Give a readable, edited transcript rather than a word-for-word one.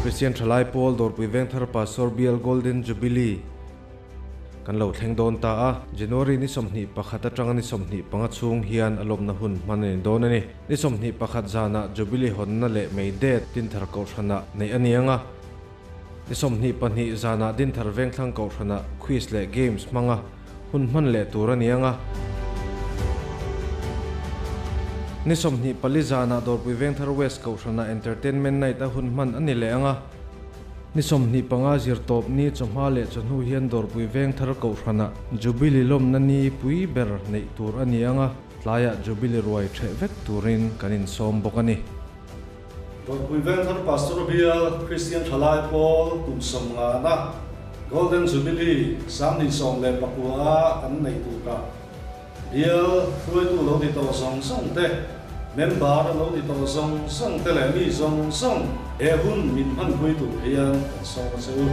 Kristian Thalai Pawl Dawrpui Vengthar Pastor Bial Golden Jubilee kan lo thleng dawn ta a, January ni 21 atanga ni 25 chhung hian a lawmna hun hman a ni dawn a ni. Ni 21 zanah Jubilee hawnna leh May Day Dinthar Kohhranah neih a ni ang a, ni 22 zanah Dinthar Vengthlang Kohhranah Quiz leh Games hmanga hun hman leh tur a ni ang a. Ni 24 zanah Dawrpui Vengthar West Kohhranah Entertainment Night a hun hman a ni leh ang a. Ni 25 zirtawp ni chawhma leh chawhnu hian Dawrpui Vengthar Kohhranah Jubilee lawmna ni pui ber neih tur a ni ang a, tlaiah Jubilee ruai ṭheh vek turin kan insawm bawk a ni. Dawrpui Vengthar Pastor Bial Kristian Thalai Pawl kum 50na Golden Jubilee 2019 a kan neih tukah Bial hruaitu lo ni tawh zawng zawng te, member lo ni tawh zawng zawng te leh mi zawng zawng he hun min hmanpui tur hian kan sawm a che u.